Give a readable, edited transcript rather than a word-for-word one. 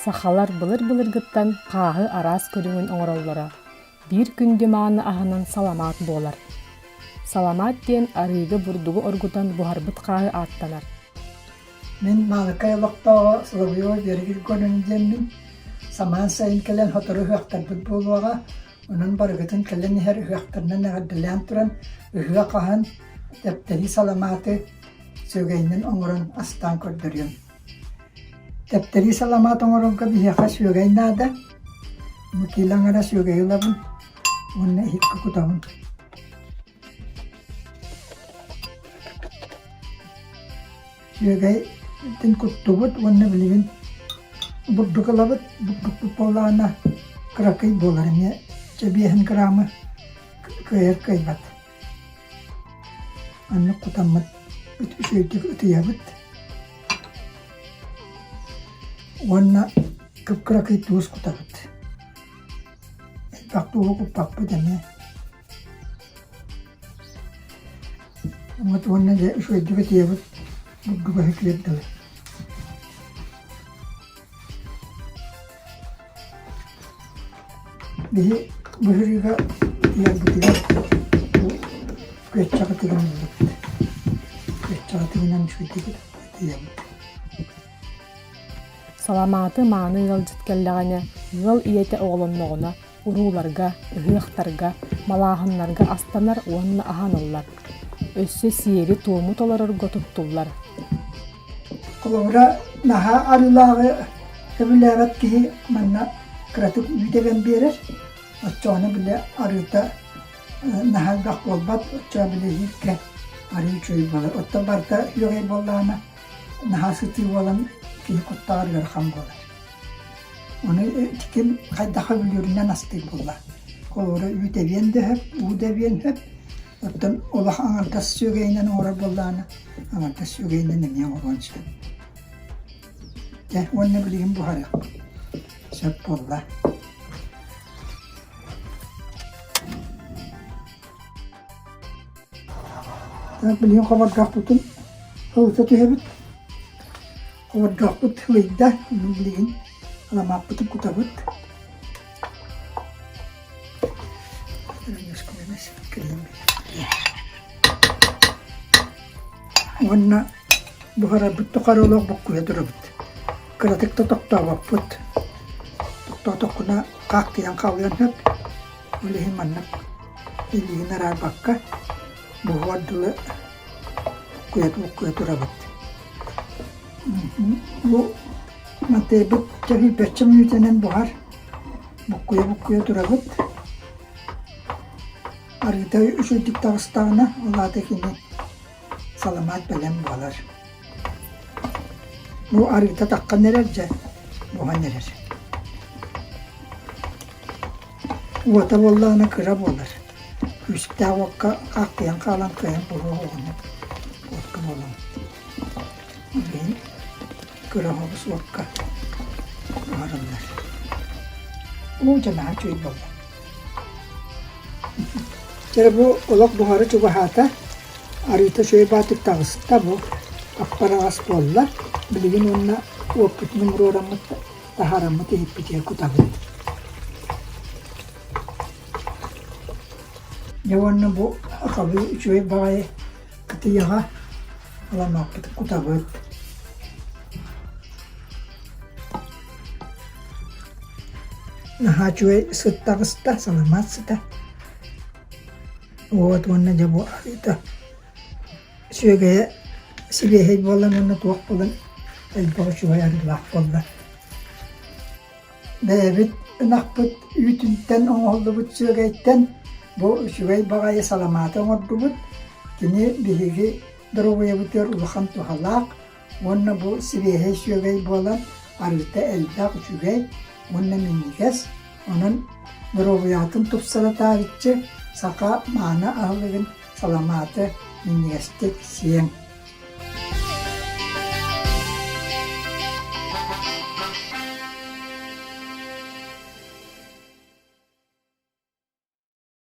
Сахалар былыр-былыргыттан хааһы араас көрүҥүн оҥороллоро. Биир күндү мааны аһынан саламаат буолар. Саламаат диэн арыыга бурдугу оргутан буһарбыт хааһы ааттанар. Мин Маалыкай олохтооҕо Соловьева Вера Григорьевна диэммин. Самаан сайын кэлэн сотору ыһыахтарбыт буолуоҕа. Онон барыгытын кэлэн иһэр ыһыахтарынан эҕэрдэлээн туран, ыһыах аһан, тэптэрии саламааты сүөгэйинэн оҥорон астаан көрдөрүөм. Тэптэрии саламаат оҥорорго биһиэхэ сүөгэй наада. Бу киилэ аҥара сүөгэйи ылабын уонна иһиккэ кутабын. Сүөгэйтин куттубут уонна билигин бурдук ылабыт. Бурдукпут буоллаҕына кыракый буолар эмиэ чэбиэһин грамы кыайар кыайбат. Оннук кутаммыт үчүгэйдик ытыйабыт уонна кып-кыракый туус кутабыт. Элбэх тууһу куппаппыт эмиэ. Вот уонна дьэ үчүгэйдик ытыйабыт бурдуга үтүөр дылы. Биһи быһырыыга тиийэрбитигэр бу күөччэҕитигин ыллыбыт. Күөччэҕитигинэн үчүгэйдик ытыйабыт. Саламааты мааны ыалдьыт кэллэҕинэ, ыал ийэтэ оҕолонноҕуна, урууларга, ыһыахтарга, малааһыннарга астанар уонна аһаныллар. Өссө сиэри-туому толорорго туттуллар. Холобура, наһаа арыылааҕы сөбүлээбэт киһи манна кыратык үүт эбэн биэрэр, оччоҕуна били арыыта наһаа элбэх буолбат, оччоҕо били иһиккэ арыы үчүгэй буолар. Оттон барыта үөгэй буоллаҕына, наһаа сытыы буолан киһи куттаҕар ыарахан буолар. Ону ким хайдах сөбүлүүрүнэн астыыр буолла. Холобура, үүт эбиэн да сөп, уу да эбиэн сөп, Оттон олох аҥардас сүөгэйинэн оҥорор буоллаҕына, аҥардас сүөгэйинэн эмиэ оҥоруон сөп. Дьэ, уонна билигин буһарыахпыт. Сөп буолла. Так, билигин хобордоохпутун ылыта түһэбит. Хобордоохпут ылыйда, билигин аламааппытын кутабыт. Уонна буһарарбыт тухары олох буккуйа турабыт. Кыратык да тохтообоппут. Тохтоотоххуна хаахтыйан хаалыан сөп. Ол иһин маннык илиигин араарбакка буһуор дылы буккуйа буккуйа турабыт. Бу Матыйбыт чэһийбэччэ мүнүүтэнэн буһар. Буккуйа-буккуйа турабыт. Арыыта үчүгэйдик таҕыстаҕына, ол аата кини саламаат бэлэм буолар. Бу арыыта таххан эрэр дьэ, буһан эрэр. Уота буоллаҕына кыра буолар. Күүстээх уокка хаахтыйан хаалан кыайан буһуо оҕону уокка буолан. Билигин кыра оһоҕос уокка буһарыллар. Уу дьэ наһаа үчүгэй буолла. Чэ бу олох буһара чугаһаата, арыыта үчүгэй баатык таҕыста бу аппараҕас буолла. Билигин уонна уоппутун умуруораммыт таһаараммыт иһиппитигэр кутабыт. Дьэ уонна бу сахалыы үчүгэй баҕайы кытыйаҕа Аламааппытын кутабыт. Наһаа үчүгэй сыт таҕыста, саламаат сыта. Вот уонна дьэ бу арыыта сүөгэйэ сибиэһэй буолан уонна туох буолан элбэх үчүгэй арыылаах буолла. Бэйэбит ынахпыт үүтүнтэн оҥоһуллубут сүөгэйтэн бу үчүгэй баҕайы саламааты оҥордубут. Кини биһиги доруобуйабытыгар улахан туһалаах уонна бу сибиэһэй сүөгэй буолан арыыта элбэх үчүгэй уонна минньигэс. Онон доруобуйаҕытын тупсара таарыччы саха мааны аһылыгын саламааты минньигэстик сиэҥ.